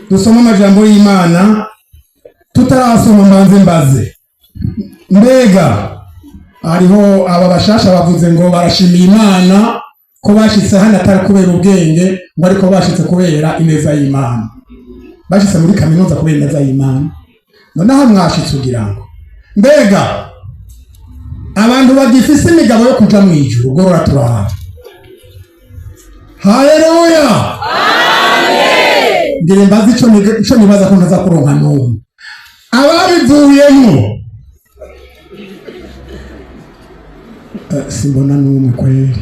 Dusome amajambo y'Imana. Tutarasoma, mbanze mbaze: mbega hariho aba bashasha bavuze ngo barashimiye Imana ko bashitse hano atari kubera ubwenge, ngo ariko bashitse kubera ineza y'Imana? Bashitse muri kaminuza kubera ineza y'Imana. Noneho mwashitse ugira ngo mbega abantu bagifise imigabo yo kuja mu ijuru? Gorora turahara. Haleluya! Ngira mbaze ico nibaza ko ntaza kuronka n'umwe ababivuyemo. Simbona n'umwe kweri.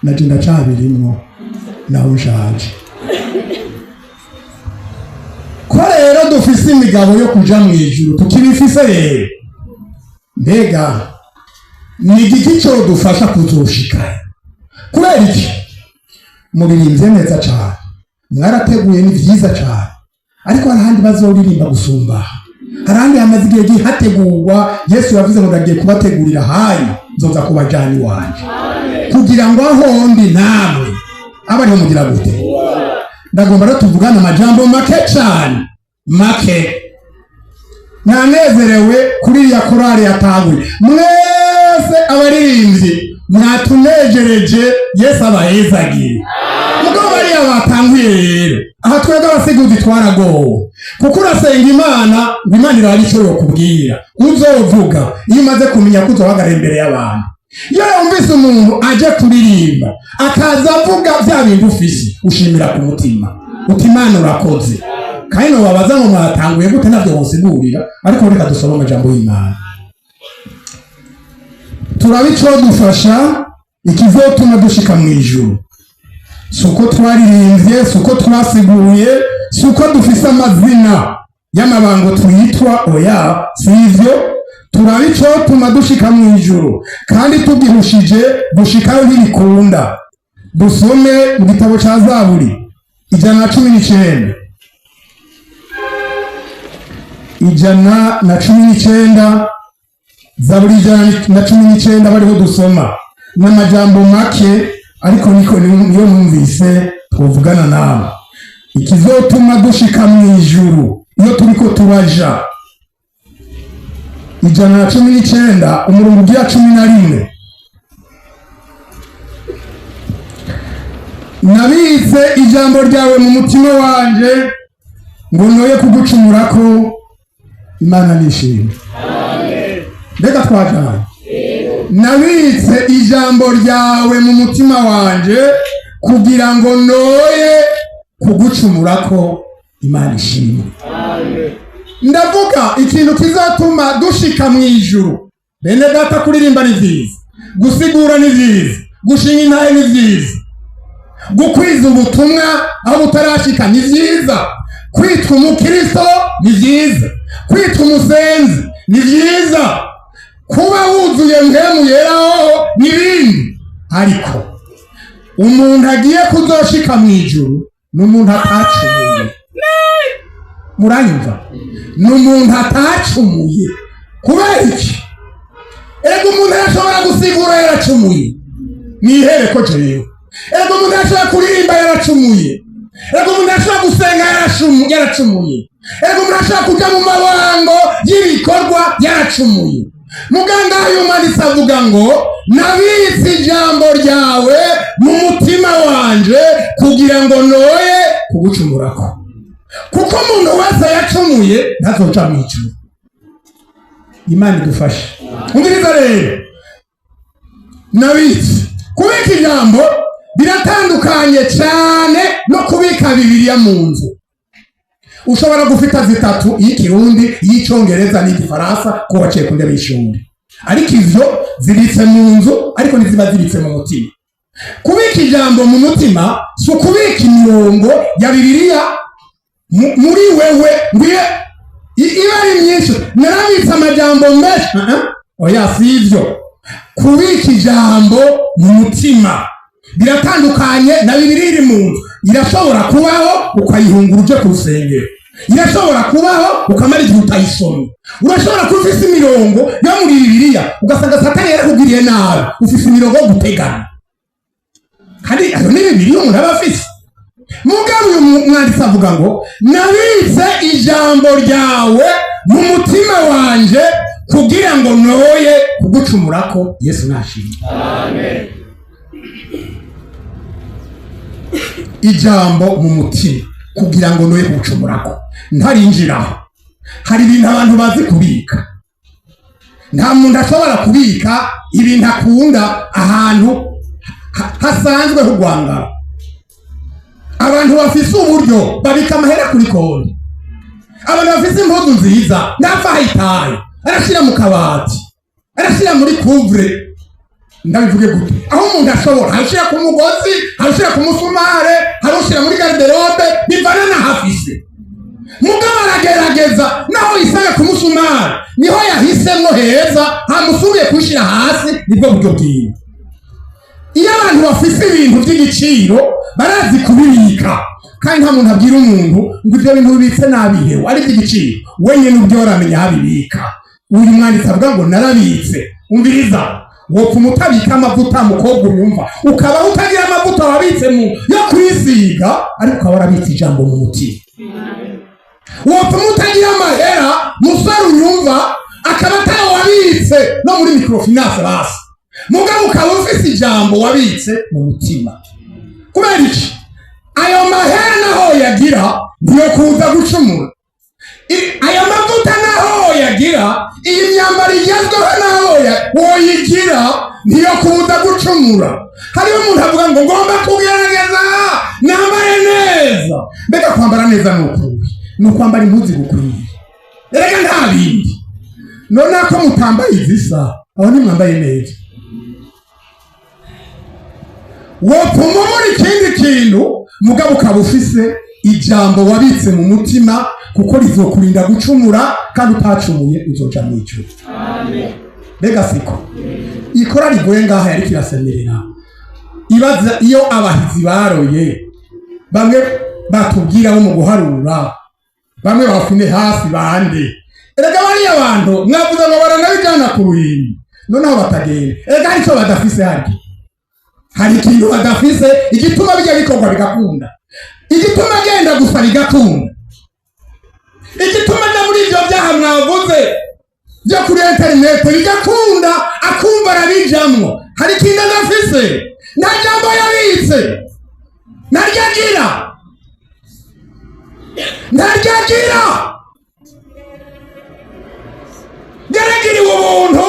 Naje ndacabirimwo naho nshaje. Ko rero dufise imigabo yo kuja mu ijuru, tukibifise rero, mbega ni igiki codufasha kuzoshikayo? Kubera iki? Muririmbye neza cane, mwarateguye, ni vyiza cane, ariko hari ahandi bazoririmba gusumba aha. Hari ahandi hamaze igihe gihategurwa. Yesu yavuze ngo: "Ndagiye kubategurira ahanyu, nzoza kubajana iwanje kugira ngo aho ndi namwe abe ariho mugira gute." Ndagomba rero tuvugane amajambo make cane, make. Nanezerewe kuri iriya korali yatanguye. Mwese abaririmbyi mwatunejereje, Yesu abahezagiye. Mugabo bariya batanguye rero, aha twebwe abasiguzi twaragowe, kuko urasenga Imana ngo Imana iraba ico yokubwira uzovuga iyo umaze kumenya ko uzohagarara imbere y'abantu. Iyo wumvise umuntu aje kuririmba akaza avuga bya bindi ufise, ushimira ku mutima uti: "Imana urakoze." Kandi nobabaza ngo mwatanguye gute, navyo wonsigurira. Ariko reka dusome amajambo y'Imana, turabe icodufasha, ikizotuma dushika mu ijuru. Si uko twaririmbye, si uko twasiguye, si uko dufise amazina y'amabango twitwa, oya, si ivyo. Turabe icotuma dushika mu ijuru, kandi tugihushije gushikayo ntibikunda. Dusome mu gitabo ca Zaburi 119, 119, Zaburi 119, bariho dusoma. N'amajambo make, ariko niko niyo numvise twovugana nawe, ikizotuma dushika mu ijuru iyo turiko turaja. 119, umurongo ugira 11: "Nabitse ijambo ryawe mu mutima wanje ngo noye kugucumurako." Imana nishimwe. Mbega twajanye? Nabitse ijambo ryawe mu mutima wanje kugira ngo noye kugucumurako. Imana ishimwe. Ndavuga ikintu kizatuma dushika mu ijuru. Bene data, kuririmba ni vyiza, gusigura ni vyiza, gushinga intahe ni vyiza, gukwiza ubutumwa aho butarashika ni vyiza, kwitwa umukristo ni vyiza, kwitwa umusenzi ni vyiza, kuba wuzuye Mpwemu Yeraho n'ibindi. Ariko umuntu agiye kuzoshika mu ijuru ni umuntu atacumuye. Muranyumva? Ni umuntu atacumuye. Kubera iki? Erega umuntu arashobora gusigura yaracumuye, nihereko jewe. Erega umuntu arashobora kuririmba yaracumuye. Erega umuntu arashobora gusenga yaracumuye. Erega umuntu arashobora kuja mu mabango y'ibikorwa yaracumuye. Muganga yumanditse avuga ngo: "Nabitse ijambo ryawe mu mutima wanje kugira ngo noye kugucumurako." Kuko umuntu wese yacumuye ntazoca mu ijuru. Imana idufashe. Umviriza rero, nabitse. Kubika ijambo biratandukanye cyane no kubika Bibiliya mu nzu. Ushobora gufita zitatu, iy'ikirundi, iy'icyongereza n'igifaransa, ko waciye ku ntebe y'ishuri, ariko ivyo zibitse mu nzu, ariko ntiziba zibitse mu mutima. Kubika ijambo mu mutima si ukubika imirongo ya Bibiliya muri wewe ngwiye iba ari myinshi. Narabitse amajambo menshi. Uh -uh. Oya, si ivyo. Kubika ijambo mu mutima biratandukanye na Bibiliya iri mu nzu. Irashobora kubaho ukayihungura uje ku rusengero, irashobora kubaho ukamara igihe utayisomye. Urashobora kuba ufise imirongo yo muri Bibiliya, ugasanga Satani yarakugiriye nabi, ufise imirongo yo gutegana, kandi ayo ni Bibiliya umuntu aba afise. Mugabo uyu mwanditsi avuga ngo: "Nabitse ijambo ryawe mu mutima wanje kugira ngo noye kugucumurako." Yesu nashimwe. Ijambo mu mutima kugira ngo noye kugucumurako. Ntarinjiraho, hari ibintu abantu bazi kubika. Nta muntu ashobora kubika ibintu akunda ahantu hasanzwe h'urwangara. Abantu bafise uburyo babika amahera kuri konti. Abantu bafise impuzu nziza, ntapfa ahitaye, arashyira mu kabati, arashyira muri couvre. Ndabivuge gute? Aho umuntu ashobora, arashyira ku mugozi, arashyira ku musumare, arashyira muri garde-robe, bivana n'ahafise. Mugabo aragerageza, naho yisanga ku musumari niho yahisemwo heza, hamusubiye kuwushyira hasi, nibwo buryo bwiwe. Iyo abantu bafise ibintu by'igiciro barazi kubibika, kandi nta muntu abwira umuntu ngo ibyo bintu bibitse nabihewe ari iby'igiciro. Wenyine ubyo aramenya aho abibika. Uyu mwanditsi avuga ngo: "Narabitse." Umviriza, wopfa utabika amavuta, mukobwa unyumva, ukabaho utagira amavuta wabitse mu yo kwisiga, ariko ukaba warabitse ijambo mu mutima. Wopfa utagira amahera, musore unyumva, akaba atayo wabitse no muri microfinance basi, mugabo ukaba ufise ijambo wabitse mu mutima. Kubera iki? Ayo mahera naho yagira ntiyo kuza gucumura. Ayo mavuta naho yagira, iyi myambaro igezweho naho woyigira, ntiyo kuza gucumura. Hariho umuntu avuga ngo: "Ngomba kugerageza nambare neza." Mbega kwambara neza ni ukuhe? Ni ukwambara impuzu igukwiye. Erega nta bindi. None ko mutambaye izisa, aho ntimwambaye neza? Wopfuma ubura ikindi kintu, mugabo ukaba ufise ijambo wabitse mu mutima, kuko rizokurinda gucumura, kandi utacumuye uzoja mu ijuru. Mbega siko ikora rigoye? Ngaha yariko irasemerera ibaza iyo abahizi baroye, bamwe batubwira bo mu guharura, bamwe bafine hasi bande. Erega bariya bantu mwavuze ngo baranabijana ku ruhimbi, noneho batagenda. Erega hari icyo badafise, harya hari ikintu badafise. Igituma bijya bikorwa bigakunda, igituma agenda gusa bigakunda, igituma ajya muri ibyo byaha mwavuze byo kuri interineti bigakunda, akumva arabijamwo, hari ikintu adafise. Nta jambo yabitse, ntaryo agira, ntaryo agira. Yaragiriwe ubuntu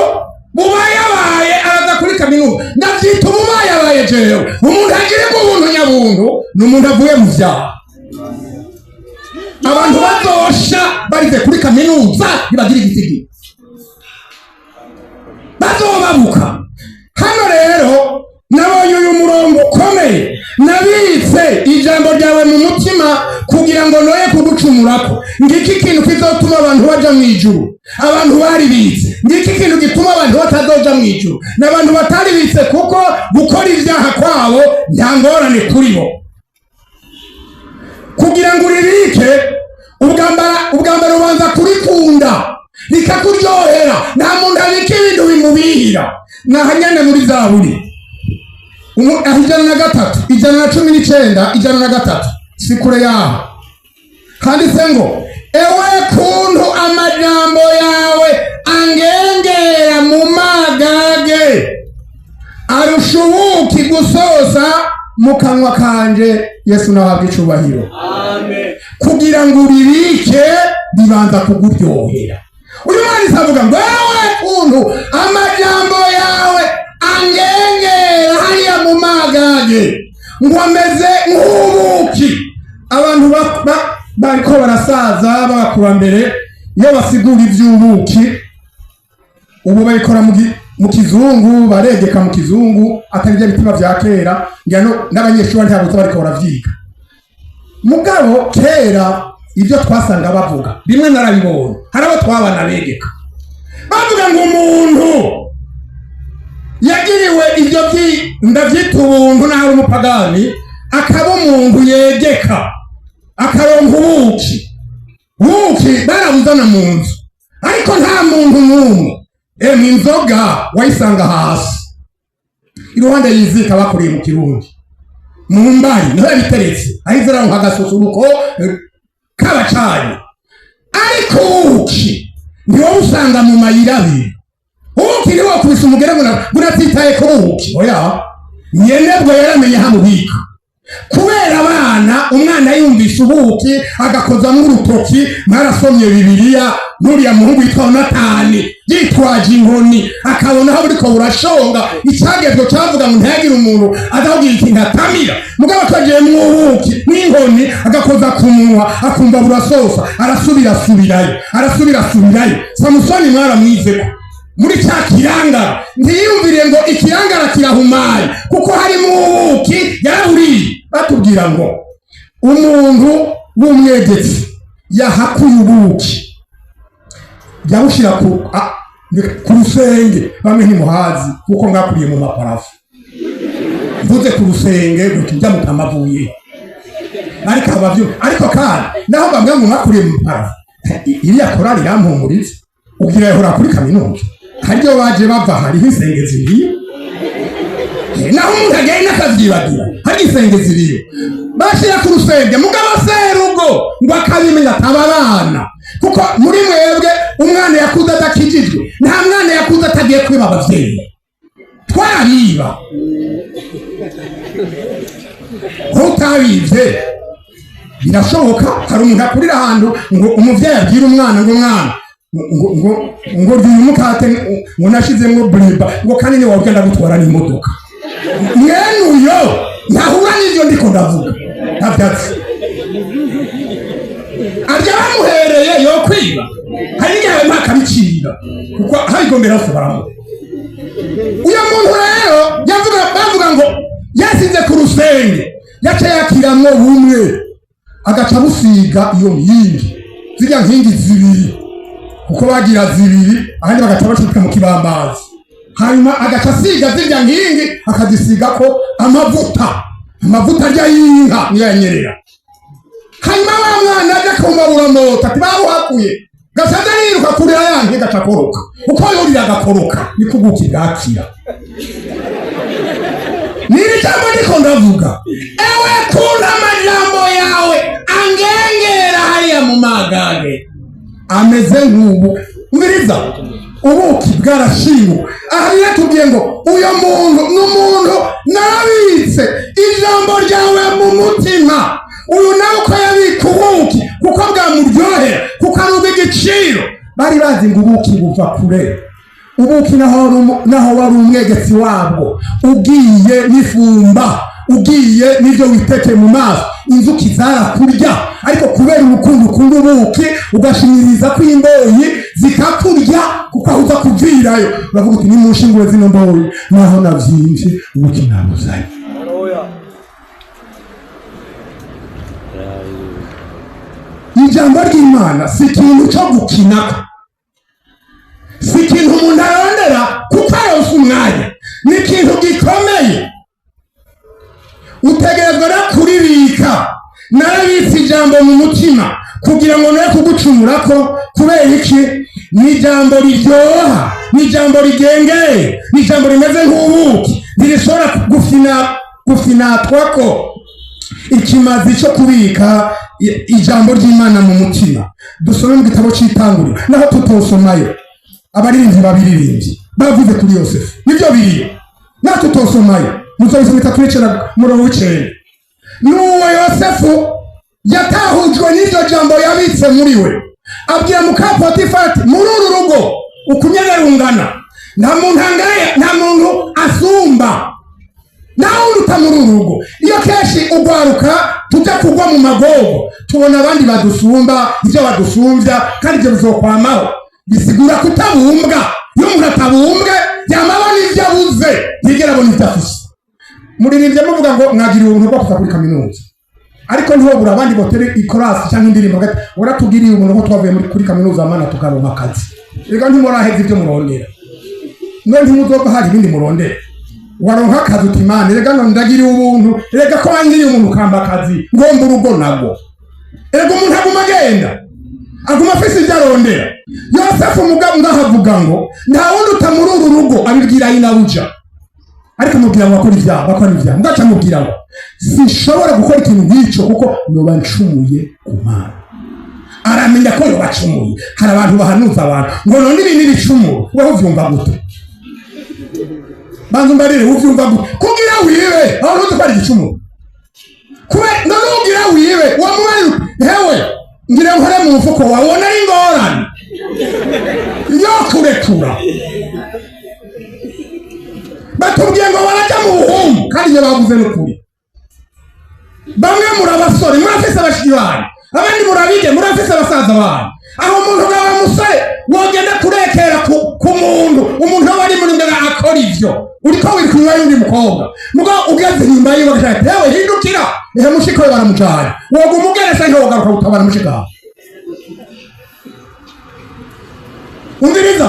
bubayabaye, araza kuri kaminuza. Ndabyita ububayabaye jewe. Umuntu agirirwa ubuntu nyabuntu ni umuntu avuye mu vyaha. Abantu bazosha barize kuri kaminuza ntibagira igitigi, bazobabuka. Hano rero nabonye uyu murongo ukomeye: "Nabitse ijambo ryawe mu mutima kugira ngo noye kugucumurako." Ngiki ikintu kizotuma abantu baja mu ijuru, abantu baribitse. Ngiki ikintu gituma abantu batazoja mu ijuru, ni abantu bataribitse, kuko gukora ibyaha kwabo nta ngorane kuri bo. Kugira ngo uribike, ubwambara ubanza kurikunda, rikakuryohera. Nta muntu abika ibintu bimubihira. Nahanyane muri Zaburi aho 103, 119, 103, si kure yaho, handitse ngo: "Ewe kuntu amajambo yawe angengera mu magage, arusha ubuki gusosa mu kanwa kanje." Yesu nawe ahabwe icubahiro. Kugira ngo uribike bibanza kuguryohera. Uyu mwanditsi avuga ngo: "Ewe kuntu amajambo yawe angengera hariya mu magage," ngo ameze nk'ubuki. Abantu bariko barasaza b'abakurambere, iyo basigura iby'ubuki, ubu babikora mu kizungu, baregeka mu kizungu, atari bya bitima vya kera. Ngira n'abanyeshuri ntabwo bariko baravyiga. Mugabo kera ibyo twasanga bavuga bimwe narabibonye. Hari abo twabana begeka bavuga ngo umuntu yagiriwe ibyo ndavyita ubuntu, naho ari umupagani, akaba umuntu yegeka, akaronka ubuki. Ubuki barabuzana mu nzu, ariko nta muntu n'umwe. Emwe, inzoga wayisanga hasi iruhande y'izika bakoreye mu Kirundi. Mu mbari niho yabiteretse, ahise aronka agasusuruko k'abacanyi. Ariko ubuki ntiwowe usanga mu mayira abiri. Ubuki niwo wakubise umugere ngo uratitaye ku buki. Oya, nyenebwo yaramenye aho amubika. Kubera abana, umwana yumvise ubuki agakozamo urutoki. Mwarasomye Bibiliya, n'uriya muhungu witwa Yonatani yitwaje inkoni, akabona aho buriko burashonga. Icyagezwe cyavuga ngo ntihagire umuntu azakugira ikintu atamira, mugabo atagiyemwo ubuki n'inkoni, agakoza ku munwa, akumva burasosa, arasubira asubirayo, arasubira asubirayo. Samusoni mwaramwizeko muri cya kirangara, ntiyiyumvire ngo ikirangara kirahumaye kuko harimo ubuki, yaraburiye. Batubwira ngo umuntu w'umwegetsi yahakuye ubuki, yabushyira ku rusenge. Bamwe ntimuhazi kuko mwakuriye mu maparafu. Mvuze ku rusenge guti njya mutamavuye, ariko abavyo, ariko kandi naho bamwe mu mwakuriye mu maparafu, iriya korali irampumuriza. Ugira yahora kuri kaminuza, haryo baje bava, hariho insenge ziriyo. Naho umuntu agenda akavyibagira, harya insenge ziriyo. Bashyira ku rusenge, mugabo serugo ngo akabimenya, ataba abana, kuko muri mwebwe umwana yakuze adakijijwe, nta mwana yakuze atagiye kwiba abavyeyi. Twariba, utabivye birashoboka. Hari umuntu akurira ahantu ngo umuvyeyi abwire umwana ngo mwana, ngo rya uyu mukate, ngo nashizemwo Blue Band, ngo kandi ni wawurya ndagutwara n'imodoka. Mwene uyo ntahura n'ivyo ndiko ndavuga, ntavyatsi arya bamuhereye yo kwiba. Hari n'igihe bamuha akabicira kuko habigombera hose baramuha. Uyo muntu rero yavuga, bavuga ngo yasize ku rusenge, yaca yakiramwo bumwe, agaca busiga iyo nkingi, zirya nkingi zibiri, kuko bagira zibiri, ahandi bagaca bacika mu kibambazi. Hanyuma agaca asiga zirya nkingi, akazisigako amavuta, amavuta arya y'inka niyo yanyerera. Hanyuma wa mwana aja kumabura mota ati bawuhakuye, gaca aza yiruka kurira ya nkingi, agaca akoroka. Uko yurira agakoroka, niko ubuki bwakira. Niri jambo ndiko ndavuga, ewe kunda amajambo yawe angengera hariya mu magage, ameze nk'ubu. Umviriza, ubuki bwarashinguwe. Aha rero tubwiye ngo uyo muntu ni umuntu narabitse ijambo ryawe mu mutima. Uyu nawe uko yabika ubuki, kuko bwamuryohera, kuko ari ubw'igiciro. Bari bazi ngo ubuki buva kure. Ubuki naho wari umwegetsi wabwo, ugiye n'ifumba, ugiye n'ibyo witekeye mu maso, inzuki zarakurya. Ariko kubera urukundo ukunda ubuki, ugashimiriza ko imboyi zikakurya, kuko aho uza kuvirayo uravuga uti: "Nimunshingure zino mboyi, naho navyimvye, ubuki nabuzanye." Ijambo ry'Imana si ikintu cyo gukinako, si ikintu umuntu arondera kuko aronse umwanya, ni ikintu gikomeye, utegerezwa no kuribika. Narabitse ijambo mu mutima kugira ngo noye kugucumurako. Kubera iki? Ni ijambo riryoha, ni ijambo rigengeye, ni ijambo rimeze nk'ubuki, ntirishobora gufinatwako. Ikimazi cyo kubika ijambo ry'Imana mu mutima, dusome mu gitabo cy'Itanguriro. Naho tutosomayo, abaririmbyi babiririmbyi bavuze kuri Yosefu, nibyo biriyo. Naho tutosomayo, muzobisoma 39 murongo w'9. N'uwo Yosefu yatahujwe n'iryo jambo yabitse muri we, abwira muka Potifari ati: "Muri uru rugo ukunyene rungana, nta muntu angaye, nta muntu asumba, nta wundi uta muri uru rugo." Iyo kenshi ugwaruka tujya kugwa mu magogo, tubona abandi badusumba, ibyo badusumbya, kandi ibyo bizokwamaho. Bisigura kutabumbwa. Iyo umuntu atabumbwe, yama abona ibyo abuze, ntiyigera abona ibyo afise. Muririmbye muvuga ngo mwagiriwe ubuntu bwo kuza kuri kaminuza, ariko ntihobura abandi botere ikorasi cyangwa indirimbo hagati: "Waratugiriye ubuntu ko twavuye muri kuri kaminuza, mana, tukaronka akazi." Reka, ntimuraheza ibyo murondera, none ntimuzova hari ibindi murondera. Waronka akazi, uti: "Imana, rega none ndagiriye ubuntu, rega ko wangiriye umuntu ukamba akazi, ngomba urugo nabwo." Erega umuntu aguma agenda, aguma afise ibyo arondera. Yosefu mugabo ngahavuga ngo nta wundi uta muri uru rugo, abibwira inabuja, ariko amubwira ngo akora ibyaha, bakora ibyaha. Ngaca amubwira ngo Sinshobora gukora ikintu nk'icyo kuko noba ncumuye ku Mana. Aramenya ko yoba acumuye. Hari abantu bahanuza abantu ngo none ibi n'ibicumuro. Wowe uvyumva gute? Banza umbarire, uvyumva gute kugira wibe aho ntuzi ko ari igicumuro? Kubera none ugira wibe, wamubari hewe ngira nkore mu mufuko wawe, ubona ari ingorane yo kurekura. Batubwiye ngo barajya mu buhumbu, kandi ibyo bavuze n'ukuri. Bamwe muri abasore murafise abashiki banyu, abandi murabige murafise abasaza banyu. Aho umuntu bwaba musore wogenda kurekera ku muntu, umuntu aba ari muri mbere akora ivyo, uriko wiruka inyuma y'undi mukobwa, mugabo ugeze inyuma yiwe agashaka ati: "Hewe, hindukira." Ehe, mushiki we baramujanye, woguma ugeresa ntiwogaruka gutabara mushiki wawe. Umviriza,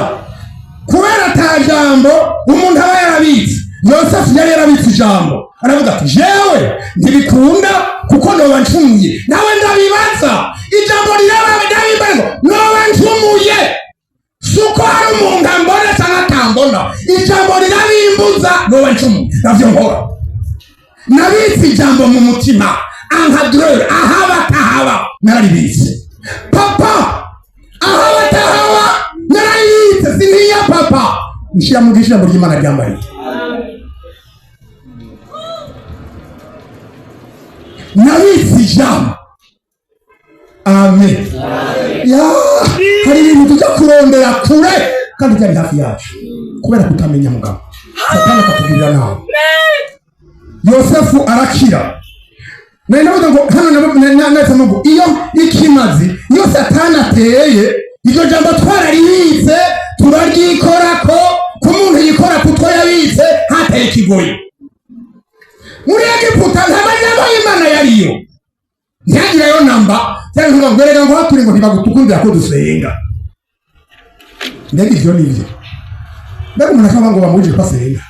kubera ata jambo umuntu aba yarabitse. Yosefu yari yarabitse ijambo, aravuga ati: "Jewe ntibikunda kuko noba ncumuye." Nawe ndabibaza, ijambo riraba ndabimbaza ngo noba ncumuye, si uko hari umuntu ambona cyangwa atambona. Ijambo rirabimbuza, noba ncumuye, navyo nkora. Nabitse ijambo mu mutima, encadreur ahaba atahaba nararibitse. Papa ahaba atahaba nararibitse. Sintinya papa, nshira mu ijambo ry'Imana ryambariye. Nabitse ijambo. Amen. Ya, hari ibintu tujya kurondera kure kandi byari hafi yacu, kubera kutamenya mugabo Satani akatugirira nabi. Yosefu arakira. Nari navuze ngo hano nahise ngo iyo ikimazi, iyo Satani ateye, iryo jambo twararibitse, turaryikorako. Ku muntu yikora kutwo yabitse, hateye ikigoyi. Muri Egiputa nta majambo y'Imana yariyo, ntihagirayo namba. Cyangwa ngo erega ngo haturi ngo ntibagutukundira ko dusenga. Mbega ivyo nivyo? Mbega umuntu ashobora ngo bamubujije ko asenga,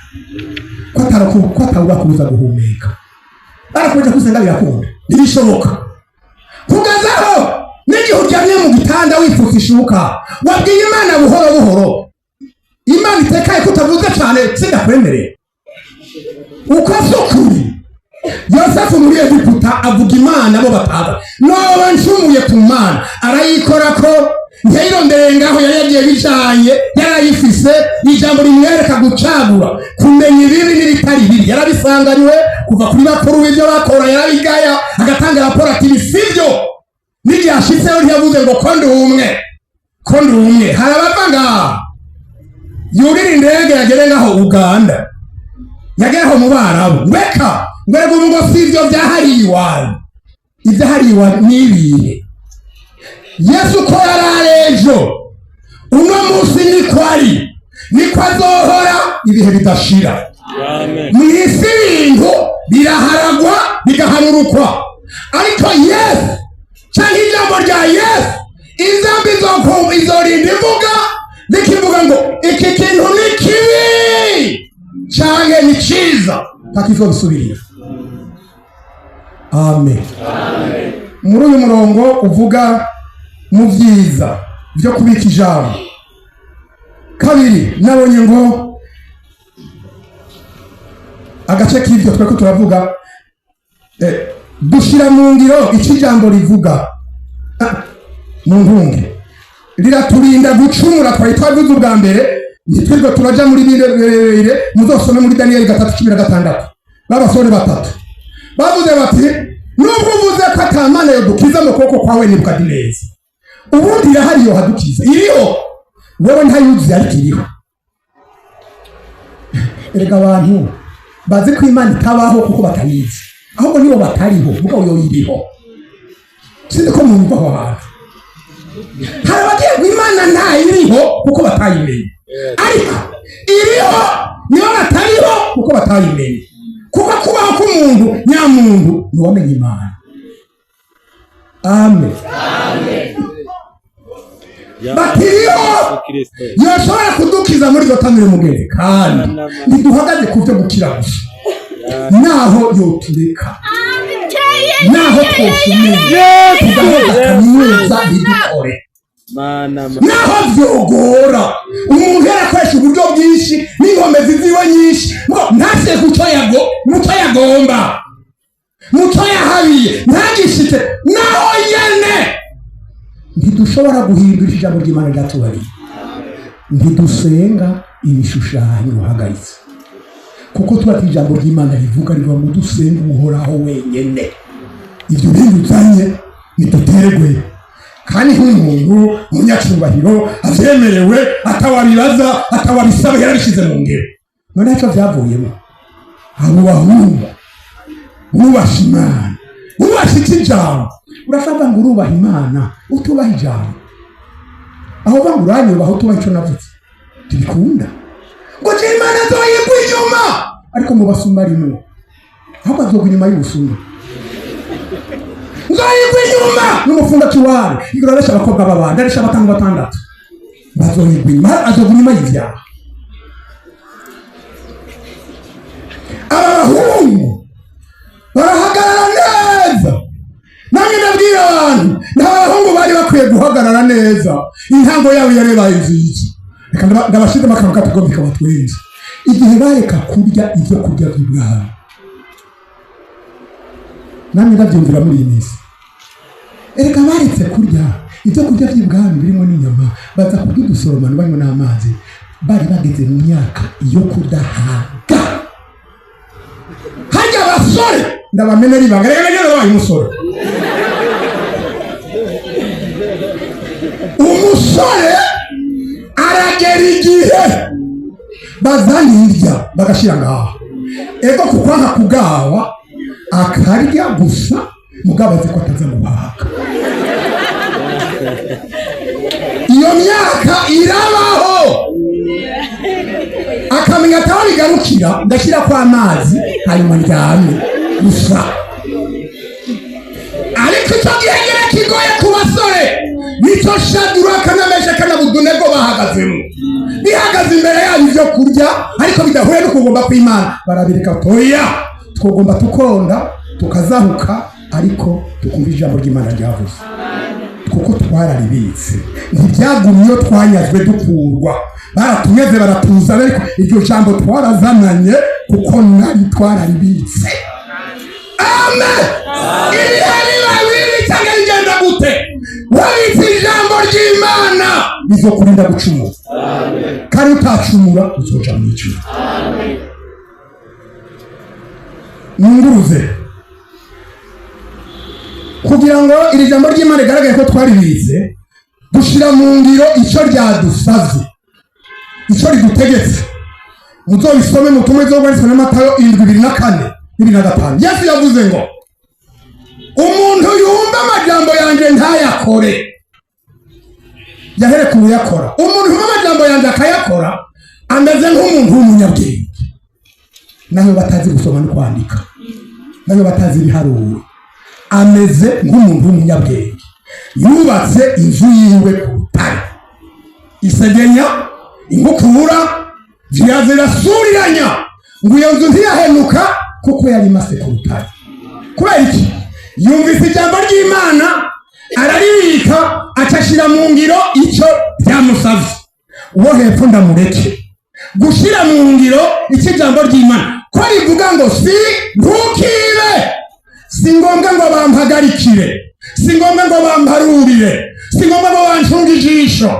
ko ataraku ko atawubakubuza guhumeka, barakubuza gusenga? Birakunda? Ntibishoboka. Kugazaho n'igihe uryamye mu gitanda wipfutse ishuka, wabwiye Imana buhoro buhoro, Imana itekaye ko utavuze cyane, sindakwemereye. Uko si ukuri? Yosefu muri Egiputa avuga Imana bo bataza, noba ncumuye ku Mana. Arayikora ko ntiyayirondereye ngaho, yari yagiye bijanye, yarayifise. Ijambo rimwereka gucagura, kumenya ibibi n'ibitari bibi, yarabisanganywe kuva kuri bakuru. B'ibyo bakora yarabigaya, agatanga raporo ati: "Ibi sibyo." N'igihe ashitseho ntiyavuze ngo ko ndi umwe, ko ndi umwe. Hari abava ngaha, yurira indege yagere ngaho Uganda, yagera aho mu Barabu, ngweka ngwereka ubu ngo si ibyo byahariye iwanyu. Ibyahariye iwanyu ni ibihe? Yesu ko yari ari ejo, uno munsi niko ari, niko azohora ibihe bidashira. Amen. Mu isi ibintu biraharagwa, bigaharurukwa, ariko Yesu cyangwa ijambo rya Yesu, inzamba izorinda ivuga, rikivuga ngo iki kintu ni kibi cyangwa ni cyiza, ntakizobisubirira. Amen. Muri uyu murongo uvuga mu byiza byo kubika ijambo, kabiri nabonye ngo agace k'ibyo tweko turavuga, dushyira mu ngiro icyo ijambo rivuga. Mu ntunge riraturinda gucumura. Twari twavuze ubwa mbere, ntitwirirwe turaja muri birebire. Muzosome muri Daniyeli 3:16, b'abasore batatu bavuze bati: "Nubwo uvuze ko ata Mana yodukiza mu kuboko kwawe Nebukadineza, ubundi irahari yohadukiza, iriho. Wewe ntayuzuye, ariko iriho." Erega abantu bazi ko Imana itabaho kuko batayizi, ahubwo nibo batariho, mugabo yo iriho. Sinzi ko mwumva aho hantu. Hari abagiye ngo Imana ntayiriho kuko batayimenye, ariko iriho, nibo batariho kuko batayimenye. Kuko kubaho k'umuntu nyamuntu ni uwamenye Imana. Amen. Batiriho Kristo. yoshobora kudukiza muri iryo tanure mugezi. Kandi ntiduhagaze ku byo gukira gusa, naho yotureka, naho twoshimira tugaheza kaminuza ntidukore, Mana naho vyogora umuntu yarakoresha uburyo bwinshi n'inkomezi ziwe nyinshi ngo ntashye kuco yago muco yagomba. Muco yahabiye ntagishike naho nyene. Ntidushobora guhindura ijambo ry'Imana ryatubariye. Ntidusenga ibishushanyo uhagaritse, kuko tuba ijambo ry'Imana rivuga riva mu dusenga Uhoraho wenyene. Ibyo bindi uzanye niduterwe, kandi nk'umuntu umunyacyubahiro avyemerewe, atawabibaza, atawabisaba, yarabishyize mu ngiro. None icyo byavuyemo, abo bahungu bubasha Imana, bubasha iki jambo. Urashobora ngo urubaha Imana utubaha ijambo, aho uvuga ngo uranyubaha utubaha icyo navuze, ntibikunda. Ngo je Imana azoyigwa inyuma, ariko mu basuma arimwo, ahubwo azogwa inyuma y'ubusuma. Nzoyigwa inyuma n'umufunga kiwari igura aresha abakobwa b'abandi, aresha batanu, batandatu, bazoyigwa inyuma, azogwa inyuma y'ivyaha. Aba bahungu barahagarara neza. Nanjye ndabwira abantu, nta bahungu bari bakwiye guhagarara neza, intango yabo yarebaye nziza. Reka ndabashizemo akantu katugomba kabatwenza. Igihe bareka kurya ibyo kurya by'ubwami, namwe ndabyumvira muri iyi minsi, erega baretse kurya ibyo kurya by'ibwami birimo n'inyama, baza kurya udusoromano banywa n'amazi. Bari bageze mu myaka yo kudahaga. Harya abasore, ndabamenera ibanga, reka nagera wabaye umusore. Umusore aragera igihe bazana irya bagashyira ngaha, ego kukwanka kugawa akarya gusa, mugabo azi ko ataza guhaga. Iyo myaka irabaho, akamenya ataho bigarukira, ndashyira kwa amazi hanyuma ndyame gusa. Ariko icyo gihe nyine kigoye ku basore, nicyo Shaduraka na Meshaki na Abedenego bahagazemo. Bihagaze imbere yabo ibyo kurya, ariko bidahuye no kugomba kw'Imana, barabireka. Toya, twagomba tukonda tukazahuka, ariko tukumva ijambo ry'Imana ryavuze, kuko twararibitse. Ntibyagumye iyo twanyazwe dukurwa, baratunyeze baratuzana, ariko iryo jambo twarazananye kuko nari twararibitse. Amen. Ibihe biba bibi cyangwa bigenda gute, wabitse ijambo ry'Imana bizokurinda gucumura, kandi utacumura uzoja mu ijuru. Nunguruze kugira ngo iri jambo ry'Imana rigaragare ko twaribitse, dushyira mu ngiro icyo ryadusabye, icyo ridutegetse. Muzobisome mu tumwe z'ubwanditswe na Matayo 7, 24, 25. Yesu yavuze ngo umuntu yumva amajambo yanjye ntayakore, yahere ku uyakora. Umuntu yumva amajambo yanjye akayakora ameze nk'umuntu w'umunyabwenge, nayo batazi gusoma no kwandika, nayo batazi ibiharuro, ameze nk'umuntu w'umunyabwenge yubatse inzu yiwe ku rutare, isegenya, inkukura zirasuriranya, ngo iyo nzu ntiyahenuka kuko yari imaze ku rutare. Kubera iki? Yumvise ijambo ry'Imana araribika, acashyira mu ngiro icyo ryamusabye. Uwo hepfo ndamureke gushyira mu ngiro icyo ijambo ry'Imana ko rivuga ngo si ntukibe, si ngombwa ngo bampagarikire, si ngombwa ngo bamparurire, si ngombwa ngo bancunge ijisho.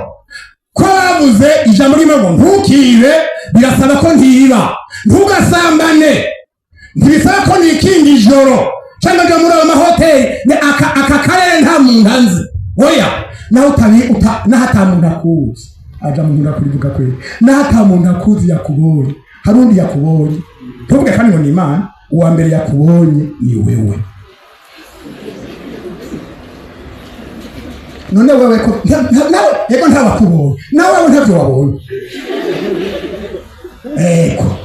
Ko bavuze ijambo ry'Imana ngo ntukibe, birasaba ko ntiba. Ntugasambane, ntibisaba ko nikinga ijoro cyangwa njya muri ayo mahoteli. Aka karere nta muntu anzi. Oya, naho utabi uta, naho ata muntu akuzi, aja mu nkunda kurivuga kweri, naho ata muntu akuzi yakubonye, hari undi yakubonye. Ntuvuge kandi ngo ni Imana, uwa mbere yakubonye ni wewe. None wewe ko nawe yego ntawakubonye, nawe wewe ntabyo wabonye, ego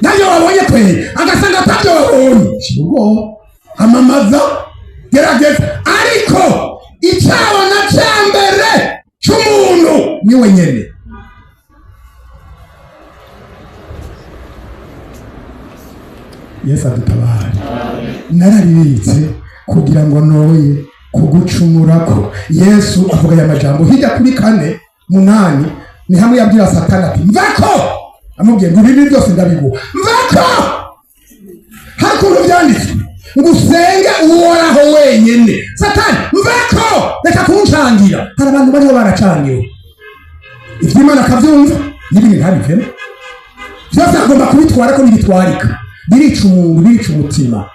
ntabyo wabonye kweri, agasanga atabyo wabonye, ubwo amamaza gerageza. Ariko icyabona cya mbere cy'umuntu ni we nyene. Yesu adutabare. Nararibitse kugira ngo noye kugucumurako. Yesu avuga aya majambo hirya kuri 4:8, ni hamwe yabwira Satani ati mvako, amubwiye ngo ibi byose ndabiguha, mvako. Hari ukuntu byanditswe Ngo usenge Uhoraho wenyine. Satani, mveko, reka kuncangira. Hari abantu bariho baracangiwe, iby'Imana akabyumva n'ibindi ntabivemo, byose agomba kubitwara ko ntibitwarika. Birica umuntu, birica umutima.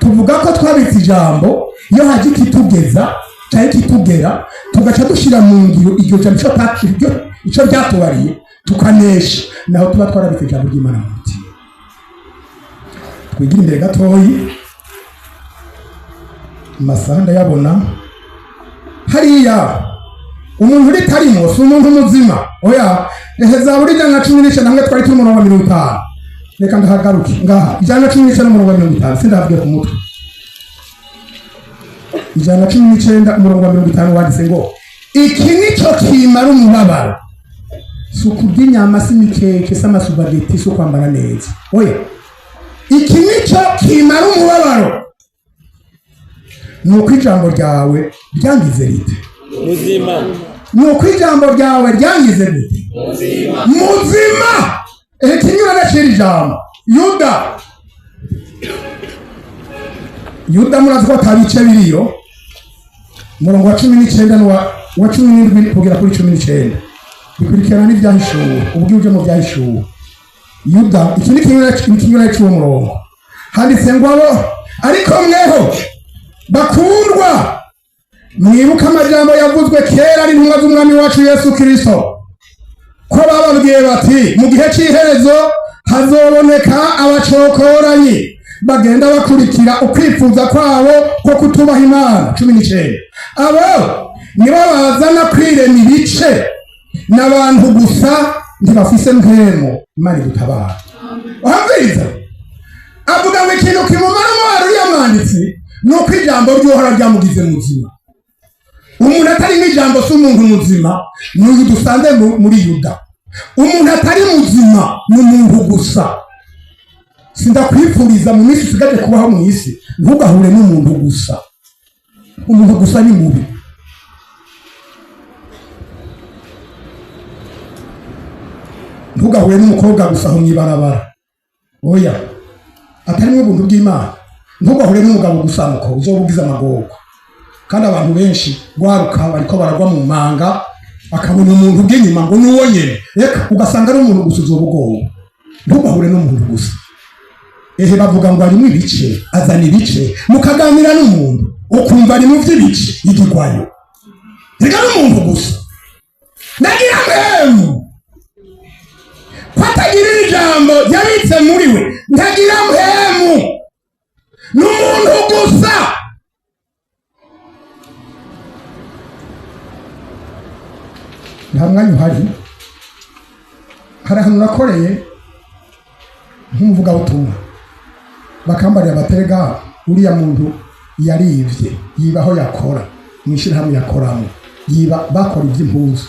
Tuvuga ko twabitse ijambo iyo haje ikitugeza cyangwa ikitugera, tugaca dushyira mu ngiro iryo jambo, icyo ryatubariye, tukanesha. Naho tuba twarabitse ijambo ry'Imana mu mutima. Twigire imbere gatoyi, amasaha ndayabona hariya. Umuntu ritarimo si umuntu muzima, oya. Ehe, Zaburi 119, hamwe twari turi, umurongo wa 50. Reka ndahagaruke ngaha, 119, umurongo wa 50. Sindahavuge ku mutwe. 119, umurongo wa 50, wanditse ngo: "Iki nico kimara umubabaro." Si ukurya inyama, si imikeke, si amasupageti, si ukwambara neza, oya. Iki nico kimara umubabaro, ni uko ijambo ryawe ryangize rite? Muzima. Ni uko ijambo ryawe ryangize gute? Muzima. Ehe, kinyura n'iciri ijambo. Yuda, Yuda, murazi ko atabice biriyo. Umurongo wa 19 n'uwa wa 17 kugera kuri 19 bikurikirana n'ibyahishuwe. Ubwo uje mu byahishuwe, Yuda, iki ni ikinyura cy'uwo murongo. Handitse ngo: "Abo ariko mweho, bakundwa, mwibuke amajambo yavuzwe kera n'intumwa z'Umwami wacu Yesu Kristo, ko bababwiye bati: mu gihe cy'iherezo hazoboneka abacokoranyi bagenda bakurikira ukwifuza kwabo ko kutubaha Imana." 19: "Abo nibo bazana kwirema ibice n'abantu gusa, ntibafise mpwemu." Imana idutabara. Wumviriza, avuga ngo ikintu kimumara umubabaro uriya mwanditsi ni uko ijambo ry'Uhoraho ryamugize muzima. Umuntu atari ijambo si umuntu muzima. Ni uyu dusanze muri Yuda. Umuntu atari muzima ni umuntu gusa. Sindakwifuriza mu minsi usigaje kubaho mu isi ntugahure n'umuntu gusa. Umuntu gusa ni mubi. Ntugahure n'umukobwa gusa aho mw'ibarabara, oya, atarimo ubuntu bw'Imana. Ntugahure n'umugabo gusa, muko uzoba ugize amagorwa. Kandi abantu benshi gwaruka bariko baragwa mu manga, akabona umuntu bw'inyuma ngo nuwo nyene, reka, ugasanga ari umuntu gusa, uzoba ugowe. Ntugahure n'umuntu gusa. Ehe, bavuga ngo arimo ibice, azana ibice. Mukaganira n'umuntu ukumva ari mu by'ibice, igigwayo. Reka, n'umuntu gusa nagira mpemu ko atagirira ijambo yabitse muri we, ntagira mpemu, ni umuntu gusa. Nta mwanya uhari. Hari ahantu nakoreye nk'umuvugabutumwa, bakambarira baterega uriya muntu yarivye, yiba aho yakora mu ishyirahamwe yakoramo, yiba bakora iby'impuzu,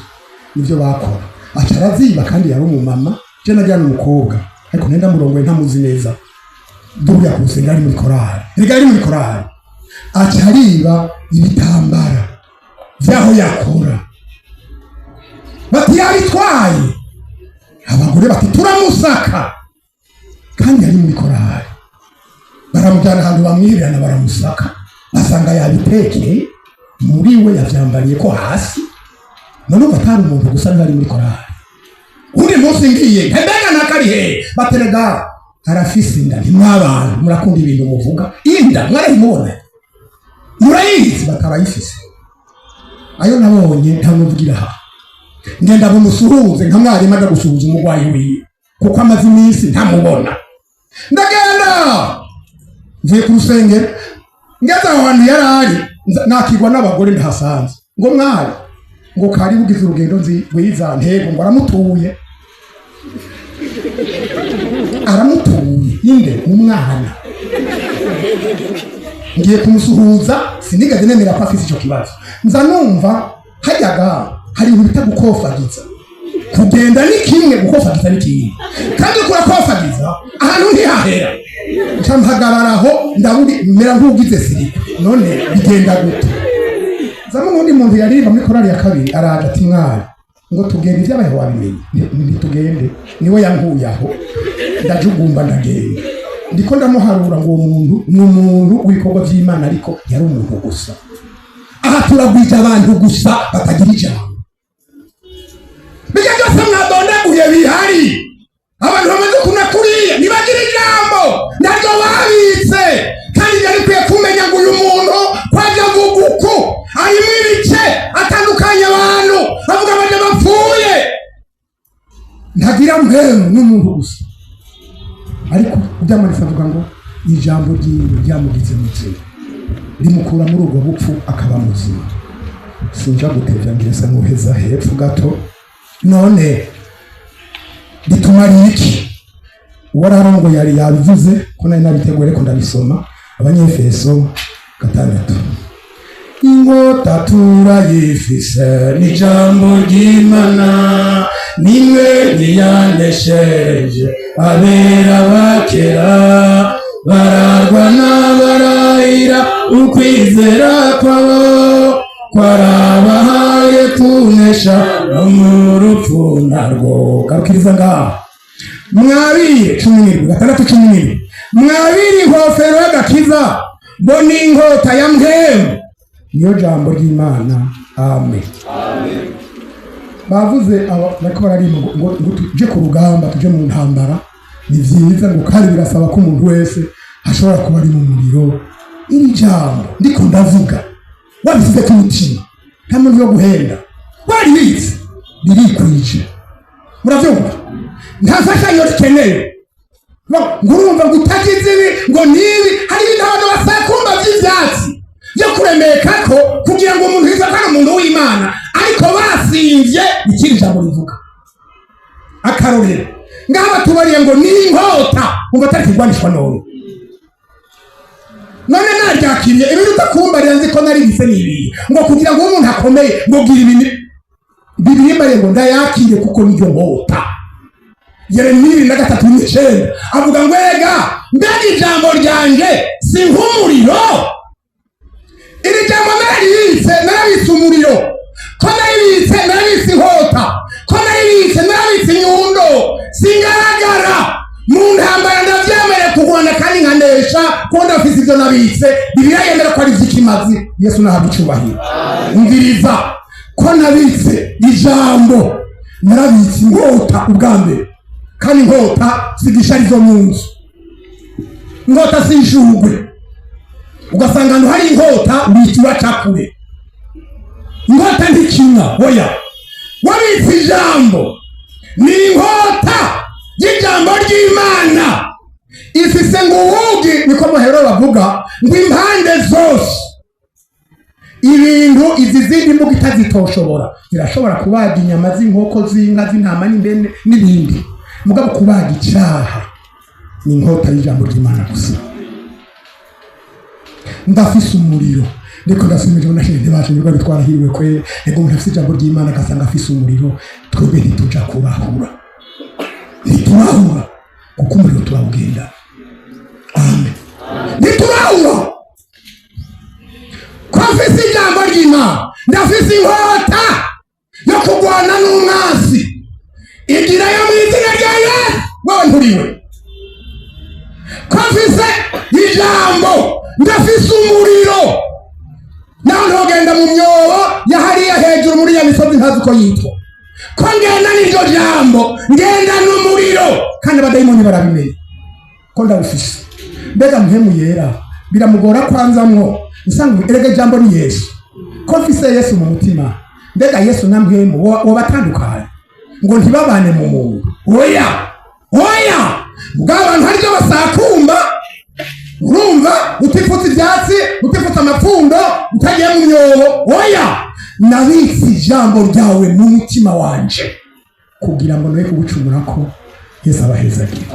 nibyo bakora, aca araziba. Kandi yari umumama, je nagira umukobwa, ariko nenda murongoye, ntamuzi neza. Duhurira ku rusengero, ari muri korali, erega ari muri korali, aca ariba ibitambara by'aho yakora. Bati yabitwaye. Abagore bati turamusaka, kandi yari muri korali. Baramujyana ahantu bamwirirana, baramusaka, basanga yabitekeye muri we, yavyambariye ko hasi. None umva, atari umuntu gusa, niba ari muri korali. Undi munsi ngiye, mbega nakari he? Baterega arafise inda. Ntimwabantu murakunda ibintu muvuga inda, mwarayimubona, murayizi, batarayifise. Ayo nabonye ntamuvugira aha. Ngenda bumusuhuze nka mwarimu aja gusuhuza umurwayi wiwe, kuko amaze iminsi ntamubona. Ndagenda mvuye ku rusengero, ngeze aho hantu yari ari, nakigwa n'abagore ndahasanze, ngo mwari, ngo kari bugize urugendo nzi rwiza. Ntego ngo aramutuye, aramutuye inde? Umwana. Ngiye kumusuhuza, sinigeze nemera ko afise icyo kibazo. Nza numva hajyaga hari ibintu bita gukofagiza. Kugenda ni kimwe, gukofagiza ni kimwe, kandi kurakofagiza ahantu ntihahera. Nca mpagarara aho, ndaburi mera nk'ugize siripa. None bigenda gute? Nzamo n'undi muntu yaririmba muri korali ya kabiri, araje ati: "Mwari, ngo tugende, ibyabaye wabimenye." Ntitugende. Niwe yankuye aho, ndajugumba, ndagenda. Ndiko ndamuharura ngo uwo muntu ni umuntu w'ibikorwa by'Imana, ariko yari umuntu gusa. Aha turagwije abantu gusa batagira ijambo. Bijya byose mwadondaguye bihari, abantu bamaze kuna kuriya ntibagira ijambo, naryo babitse. Kandi byari bikwiye kumenya ngo uyu muntu kwajya avuga uku arimo ibice, atandukanye abantu, avuga abajya bapfuye, ntagira mpemu, n'umuntu gusa. Ariko byamanitse avuga ngo ijambo ryiwe ryamugize muzima, rimukura muri ubwo bupfu akaba muzima. Sinja gutevya, ngiresa nkuheza hepfo gato. None ritumariye iki? Uwararongo yari yabivuze ko nari nabiteguye, ariko ndabisoma. Abanyefeso 6: inkota turayifise, n'ijambo ry'Imana, nimwe ntiyanesheje abera bakera. Bararwana, barahira, ukwizera kwabo kwarabahaye kunesha no mu rupfu narwo. Garukiriza ngaho. Mwabire 17, 6:17: mwabire inkofero y'agakiza ngo ni inkota ya mpemu, niyo jambo ry'Imana. Amen. Bavuze aba bariko bararimba ngo tuje ku rugamba, tuje mu ntambara. Ni vyiza ngo kandi birasaba ko umuntu wese ashobora kuba ari mu muriro. Iri jambo ndiko ndavuga wabisize ku mutima, nta muntu yo guhenda, waribitse, ririkwije. Muravyumva? Nta mfashanyo rikeneye. Ngo urumva ngo utagize ibi ngo nibi. Hari ibintu abantu basakumba by'ivyatsi byo kuremeka ko kugira ngo umuntu yitwa ko ari umuntu w'Imana, ariko basimvye ikindi jambo rivuga. Akarorero ngaha batubariye ngo ni inkota, ngo atari kigwanishwa. None naryakiriye, ibintu utakumbarira nzi ko nari bise nibiye ngo kugira ngo umuntu akomeye ngo gira ibintu bibiri mbariye ngo ndayakiriye, kuko niryo nkota. Yeremiya 23:9 avuga ngo: erega mbega ijambo ryanje si nk'umuriro? Iri jambo nararibitse, narabitse umuriro. Ko naribitse, narabitse inkota. Ko naribitse, narabitse inyundo. Singaragara mu ntambara, ndavyemereye kurwana kandi nkanesha, kuko ndafise ivyo nabitse. Bibiliya yemera ko ari ivy'ikimazi. Yesu nahabwa icubahiro. Umviriza: ko nabitse ijambo, narabitse inkota ubwa mbere. Kandi inkota si igisharizo mu nzu, inkota si ishugwe. Ugasanga ahantu hari inkota wita uraca kure. Inkota ntikinwa, oya. Wabitse ijambo, ni inkota y'ijambo ry'Imana, ifise ngo ubugi, niko muhero bavuga ngo impande zose. Ibintu izi zindi mbuga itazitoshobora, zirashobora kubaga inyama z'inkoko, z'inka, z'intama n'imbene n'ibindi. Mugabo kubaga icyaha ni inkota y'ijambo ry'Imana gusa. Ndafise umuriro. Ndiko ndasoma ijambo, nashinze ntibashe nibwo bitwarahiriwe kwe. Ego, umuntu afise ijambo ry'Imana agasanga afise umuriro, twebwe ntituja kurahura, ntiturahura, kuko umuriro turawugenda. Amen. Ntiturahura ko mfise ijambo ry'Imana. Ndafise inkota yo kurwana n'umwansi, igirayo mu izina rya Yesu. Wowe nturiwe. Ko mfise ijambo, ndafise umuriro, naho ntogenda mu myobo ya hariya hejuru muri ya misozi ntazi uko yitwa. Ko ngenda n'iryo jambo, ngenda n'umuriro, kandi abadayimoni barabimenya ko ndawufise. Mbega mpemu yera biramugora kwanzamwo nsanga? Erega ijambo ni Yesu. Ko mfise Yesu mu mutima, mbega Yesu na mpemu wobatandukanye ngo ntibabane mu muntu? Oya, oya. Ubwo abantu haribyo basakumba. Urumva, utifutse ibyatsi, utifutse amapfundo, utagiye mu myobo, oya. Nabitse ijambo ryawe mu mutima wanje kugira ngo noye kugucumura. Ko Yesu abahezagira.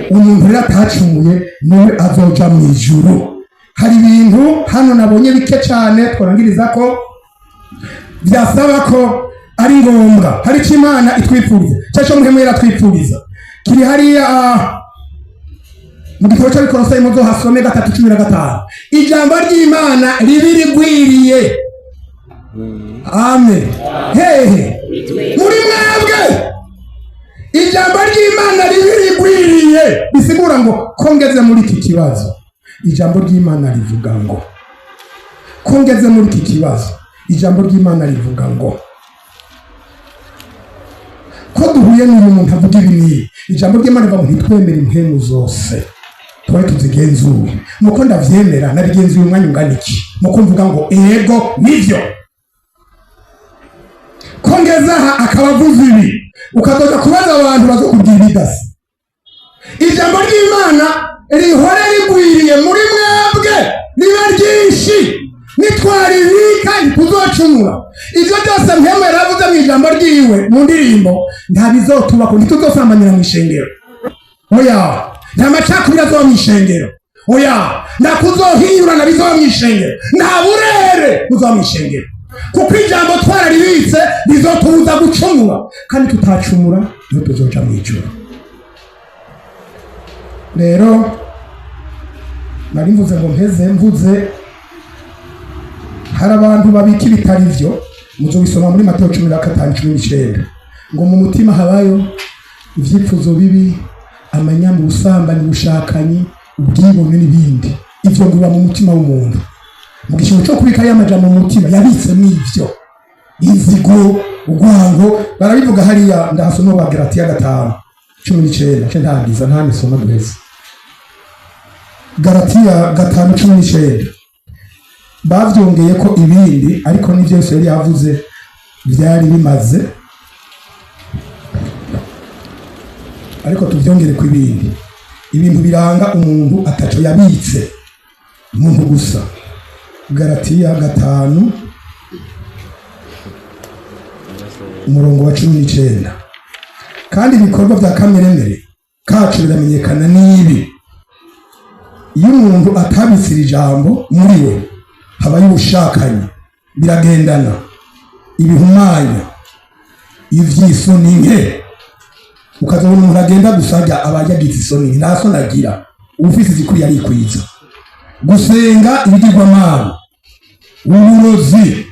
Umuntu rero atacumuye niwe azoja mu ijuru. Hari ibintu hano nabonye bike cyane twarangiriza ko byasaba ko ari ngombwa. Hari icyo Imana itwipfuriza, cyo muhemu yaratwipfuriza, kiri hariya mu gitabo cy'Abikorosayi, muzohasome 3:15. Ijambo ry'Imana ribi rigwiriye, amen, hehe? Muri mwebwe. Ijambo ry'Imana ribi rigwiriye. Rigwiriye bisigura ngo ko ngeze muri iki kibazo, ijambo ry'Imana rivuga ngo, ko ngeze muri iki kibazo, ijambo ry'Imana rivuga ngo, ko duhuye n'uyu muntu avuga ibi n'ibi, ijambo ry'Imana rivuga ngo ntitwemere impwemu zose, twari tuzigenzure. Nuko ndavyemera, nabigenzuye umwanya ungana iki? Nuko mvuga ngo ego nivyo. Ko ngeze aha akaba avuze ibi, ukazoja kubaza abantu bazokubwira ibidasa. Ijambo ry'Imana rihore rigwiriye muri mwebwe, riba ryinshi. Nitwaribika ntituzocumura. Ibyo byose Mpwemu yaravuze mu ijambo ryiwe mu ndirimbo ntabizotubako. Ntituzosambanira mu ishengero, oya. Nta macakubiri azoba mu ishengero, oya. Nta kuzohinyurana bizoba mu ishengero, nta burere buzoba mu ishengero, kuko ijambo twararibitse rizotubuza gucumura, kandi tutacumura niho tuzoja mu ijuru. Rero nari mvuze ngo mpeze mvuze, hari abantu babika ibitari byo. Muzobisoma muri Mateyo 15:19, ngo mu mutima habayo ibyifuzo bibi, amanyama, ubusambanyi, ubushakanyi, ubwibone n'ibindi. Ivyo ngo biba mu mutima w'umuntu. Mu gishingo cyo kubika ya majambo mu mutima, yabitsemo ivyo: inzigo, urwango. Barabivuga hariya, ndahasoma wa Galatiya 5:19. Nce ntangiza nta misoma duheze. Galatiya 5:19. Bavyongeye ko ibindi, ariko n'ivyo yose yari yavuze vyari bimaze, ariko tuvyongere ku ibindi. Ibintu biranga umuntu ataco yabitse, umuntu gusa. Galatiya 5, umurongo wa 19: kandi ibikorwa bya kameremere kacu biramenyekana n'ibi: iyo umuntu atabitse iri jambo muri we, habayo ubushakanyi, biragendana, ibihumanya, ivy'isoni nke. Ukazabona umuntu agenda gusa ajya aba yagize isoni nke, nta soni agira, ufise izikwiye arikwiza, gusenga ibigirwamana, uburozi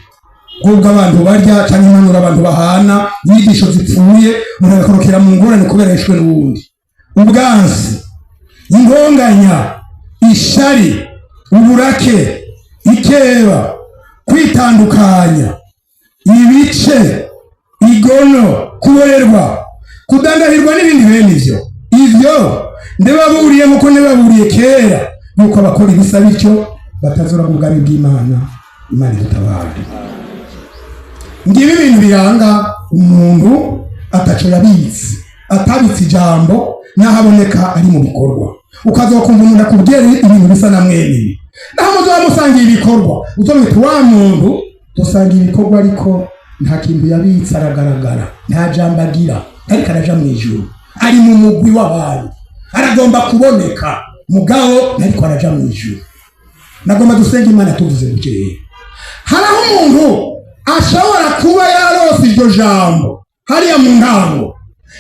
bw'ubwo abantu barya cyangwa impanuro abantu bahana, inyigisho zipfuye, umuntu agakorokera mu ngorane kubera yishwe n'uwundi, ubwansi, ingonganya, ishari, uburake, ikeba, kwitandukanya, ibice, igono, kuborerwa, kudandahirwa n'ibindi bene ivyo. Ivyo ndababuriye nkuko ndababuriye kera, yuko abakora ibisa bityo batazora ubwami bw'Imana. Imana idutabare. Ngibi ibintu biranga umuntu ataco yabitse, atabitse ijambo, n'ahaboneka ari mu bikorwa. Ukazokumva umuntu akubwira ibintu bisa na mwene ibi, naho muzoba musangiye ibikorwa, uzomwita wa muntu dusangiye ibikorwa, ariko nta kintu yabitse, aragaragara, nta jambo agira, ariko araja mu ijuru. Ari mu mugwi w'abantu, aragomba kuboneka, mugabo ariko araja mu ijuru. Nagomba dusenga Imana tuvuze bukeya. Hari aho umuntu ashobora kuba yarose iryo jambo hariya mu ntango,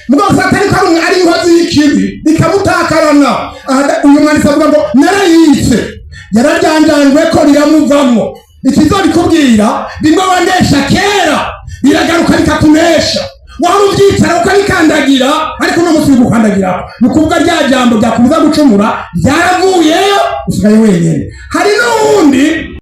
mugabo Satani ko ari inkozi y'ikibi, rikamutakarana. Aha uyu mwanditsi avuga ngo narayitse, yararyanjanjwe ko riramuvamwo. Ikizobikubwira, bimwe wandesha kera biragaruka bikakunesha. Waba ubyicara ukabikandagira, ariko uno munsi bigukandagira, ni ukuvuga rya jambo ryakubuza gucumura ryaravuyeyo, usigaye wenyine. Hari n'uwundi.